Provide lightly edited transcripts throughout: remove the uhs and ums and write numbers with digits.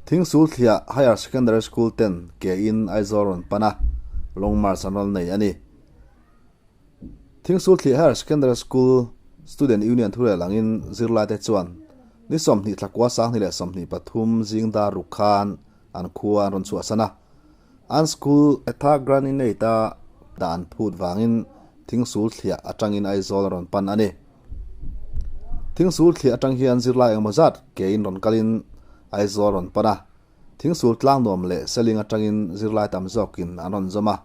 Thingsulthliah Higher Secondary School ten ke in Aizawl rawn pan a, Long March an rawn nei a ni. Thingsulthliah Higher Secondary School Student Union thurel angin zirlaite chuan ni 20 thlakua 2023 zing dar ruk khan an khua an rawn chhuahsan a. An school Etha Grant-in-Aid a dah an phut vangin Thingsulthliah atangin Aizawl a rawn pan a ni. Thingsulthliah atang hian zirlai engemaw zat kein rawn kalin Aizawl rawn pan a. Thingsul tlang nuam leh Seling atangin zirlai tam zawkin an rawn zawm a.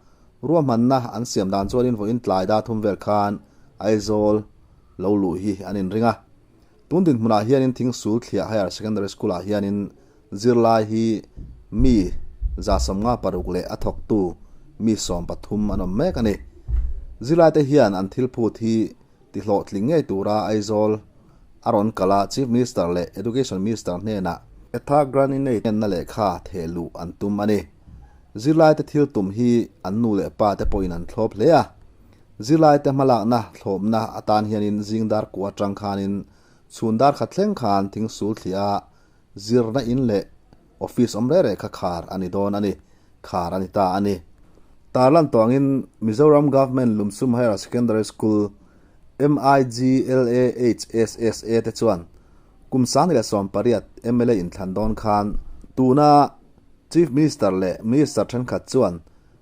Ruahmanna an siam dan chuanin vawiin tlai da thum vel khan Aizawl lo luh hi an inring a. Tun dinhmunah hianin Thingsulthliah Higher Secondary School-ah hianin Zirlai hi mi 56 leh a thawktu mi 13 an awm mek a ni. Zirlaite hian an thil phut hi tihlawhtling ngei tura Aizawl a rawn kal a, Chief Minister leh Education Minister hnenah Etha Grant-in-Aid ngenna lehkha theh luh an tum a ni. Zirlaite thil tum hi an nu leh pa te pawhin an thlawp hle a. Zirlaite hmalakna thlawpna atan hianin zingdar kua atang khanin chhun dar khat thleng khan thingsul thliah a Zirna in leh office awm reh reh kha khar a ni dawn a ni, khar a ni ta a ni. Tarlan tawngin Mizoram Government Lumsum Higher Secondary School, MIGLAHSSA te chuan kum 2018 mla inthlan dawn khan tuna Chief Minister leh Minister thenkhat chuan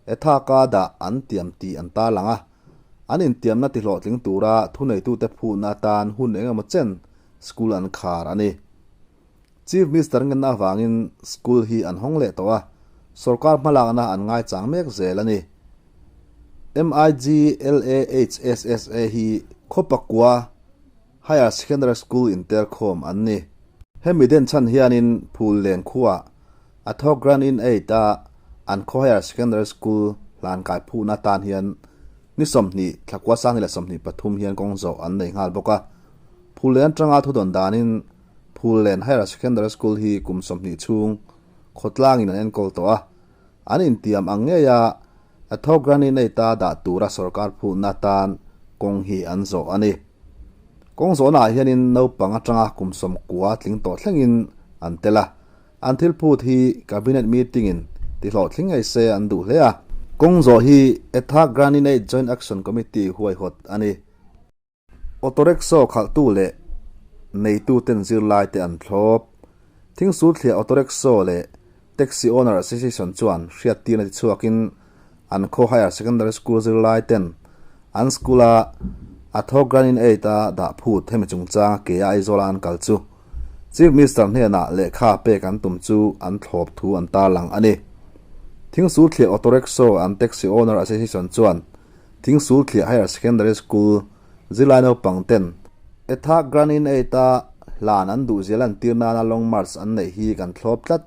Ethaka dah an tiam tih an tarlang a, an intiamna tihlawhtling tura thuneitute phutna atan hun engemaw chen School an khar a ni. Chief Minister ngenna avangin school hi an hawng leh tawh a, sorkar hmalakna an ngaichang mek zel a ni. MIGLAHSSA hi Khawpakua Higher Secondary School intelkhawm an ni. Hemi den chhan hianin Phullen khuaah a thawk Grant in Aid a an khaw Higher Secondary School hlan kai phutna atan hian ni 20 thlakua 2023 hian kawng zawh an nei nghal bawk a. Phullen atanga thudawn danin Phullen Higher Secondary School hi kum 20 chhung khawtlangin an enkawl tawh a, an intiam ang ngei a a thawk Grant-in Aid a dah tura sorkar phutna atan kawng hi an zawh a ni. Kawng zawhnaah hianin naupang atanga kum 90 tling tawh thlengin an tel a, an thil phut hi Cabinet meeting-in tihlawhtling ngei se an duh hle a. Kawng zawh hi Etha Grant-in Aid Joint Action Committee huaihawt a ni. Autorickshaw khalhtu leh neituten zirlaite an thlawp. Thingsulthliah Autorickshaw leh Taxi Owner Association chuan hriattirna tichhuakin an khaw Higher Secondary School zirlaiten an school-a Atho Grant-in-Aid a dah phut hemi chungchanga ke a Aizawla an kal chu Chief Minister hnenah lehkha pek an tum chu an thlawp thu an tarlang a ni. Thingsulthliah Autorickshaw and Taxi Owner Association chuan Thingsulthliah Higher Secondary School zirlai naupang ten Etha Grant-in-Aid a hlan an duh zia lantir nana Long March an neih hi kan thlawp tlat.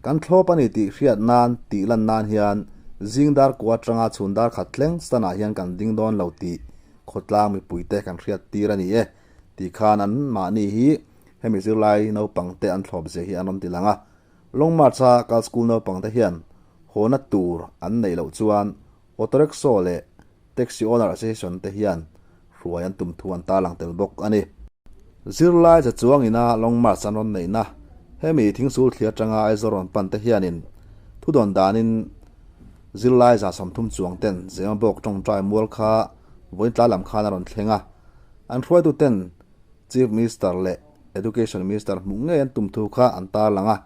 Kan thlawp a ni tih hriat nan tih lan nan hian zing dar kua atanga chhun dar khat thleng stand-ah hian kan ding dawn lo tih khawtlang mipuite kan hriat tir a ni e tih khan an mahni hi hemi zirlai naupang te an thlawp zia hi an rawn ti lang a. Long March-a kal school naupang te hian hawna tur an neih loh chuan Autorickshaw leh Taxi Owner Association te hian hruai an tum thu an tarlang tel bawk a ni. Zirlai za chuang ina Long March an rawn neihna hemi thingsul thli atanga Aizawl rawn pan te hianin thudawn danin zirlai 30 chuang ten Zemabawk tawngtai mual kha vawiin tlai lam khan a rawn thleng a, an hruaitu ten Chief Minister leh Education Minister hmuh ngei an tum thu kha an tarlang a.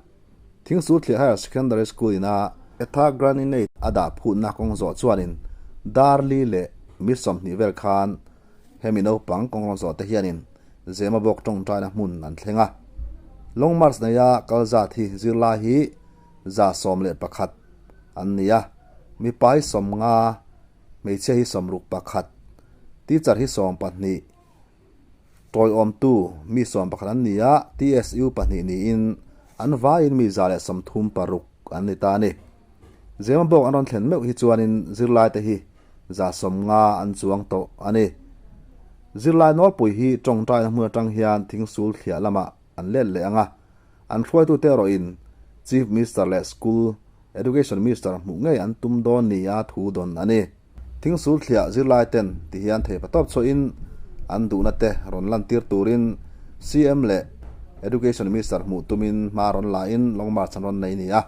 Thingsulthliah Higher Secondary School ina Etha Grant-in-Aid a dah phutna kawng zawh chuanin Darli leh mi 20 vel khan hemi naupang kawng rawn zawh te hianin Zemabawk tawngtaina hmun an thleng a. Long March neia kal zat hi zirlai hi 111 an ni a, mipa hi 50, hmeichhia hi 61, teacher hi 12, Tawiawmtu mi 11 an ni a, TSU pahnih niin an vaiin mi 136 an ni ta a ni. Zemabawk an rawn thlen meuh hi chuanin zirlaite hi 50 an chuang tawh a ni. Zirlai nawlpui hi tawngtaina hmun atang hian thingsul thliah lamah an let leh ang a, an hruaitute erawhin Chief Minister leh School Education Minister hmuh ngei an tum dawn nia thu dawn a ni. Thingsul thliah zirlai ten ti hian thei patawp chhuahin an duhna te rawn lantir turin CM leh Education Minister hmuh tumin hma rawn la in Long March an rawn nei ni a,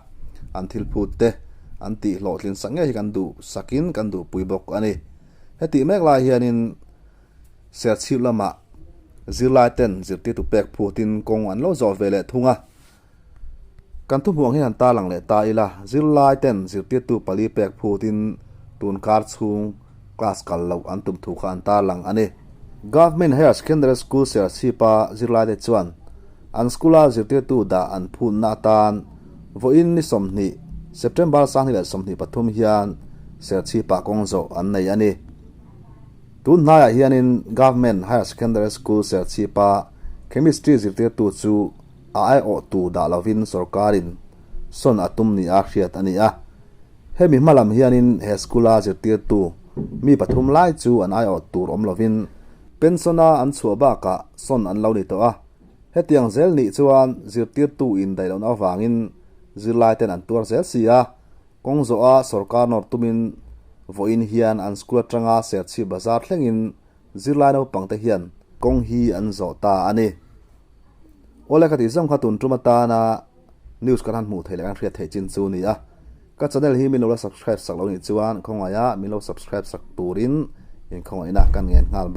an thil phut te an tih hlawhtlin sak ngei hi kan duh sakin kan duhpui bawk a ni. Hetih mek lai hianin Serchhip lamah zirlai ten zirtirtu pek phutin kawng an lo zawh ve leh thung a. Kan thuhmuh ang hi han tarlang leh ta ila, zirlai ten zirtirtu pali pek phutin tun kar chhung class kal loh an tum thu kha an tarlang a ni. Government Higher Secondary School Serchhipa zirlai te chuan an school-a zirtirtu dah an phutna atan vawiin ni 20, September 2023 hian Serchhipa kawng zawh an nei a ni. Tun hnaiah hianin Government Higher Secondary School Serchhipa Chemistry zirtirtu chu a aiawhtu dah lovin sorkarin sawn a tum nia hriat a ni a. Hemi hma lam hianin he school-a zirtirtu mi pathum lai chu an aiawh tur awm lovin pension-a an chhuah bakah sawn an lo ni tawh a. Hetiang zel nih chuan zirtirtu indaihlohna avangin zirlaiten an tuar zel si a. Kawng zawha sorkar nawr tumin vawiin hian an school atanga Serchhip bazar thlengin zirlai naupangte hian kawng hi an zawh ta a ni. Awle ka tih zawng kha tun tum atana news kan han hmuh theih leh kan hriat theih chin chu a ni a. Ka channel hi min lo la subscribe sak lo nih chuan khawngaih a min lo subscribe sak turin in khawngaihna kan ngen nghal bawk.